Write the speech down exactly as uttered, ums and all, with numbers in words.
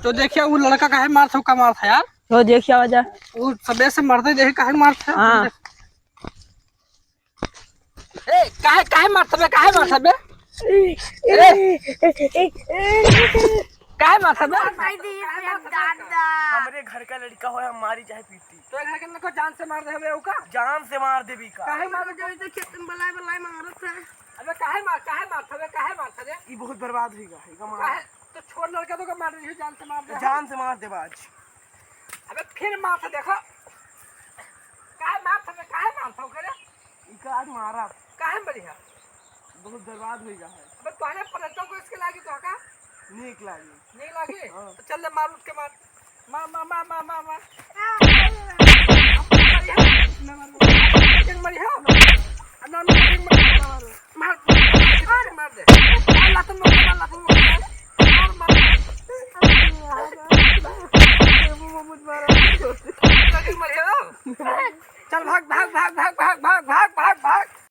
तो देखिया, वो लड़का काहे मारत हो, का मारत है यार? तो देखिया वजह। वो सबे से मरते देखे काहे मारत है? हाँ। ए, काहे, काहे मारत बे, काहे मारत बे? ए, काहे मारत बे? भाई दी, दादा। हमरे घर का लड़का हो, हम मारी चाहे पीटी। तो घर के लड़का जान से मार दे हमें, ओका? जान से मार देबी का? काहे मार दे? तो खेत में बलाए, बलाए मारत है। अबे काहे मार, काहे मारत बे, काहे मारत बे? ई बहुत बर्बाद होइगा, एका मार। काहे? तो छोड़ लड़का तो का मार दे, जान से मार दे। जान से मार देबा आज। अबे फिर मार से देखो। काहे मार से, काहे मार से करे? इका आज मारा। काहे बढ़िया? बहुत बर्बाद होइगा है। अबे तोहरे पलटो को इसके लागी तो का? नीक लागी। नीक लागी? हाँ। तो चल ले मार उठ के मार। मार, मार, मार, मार, मार, मार।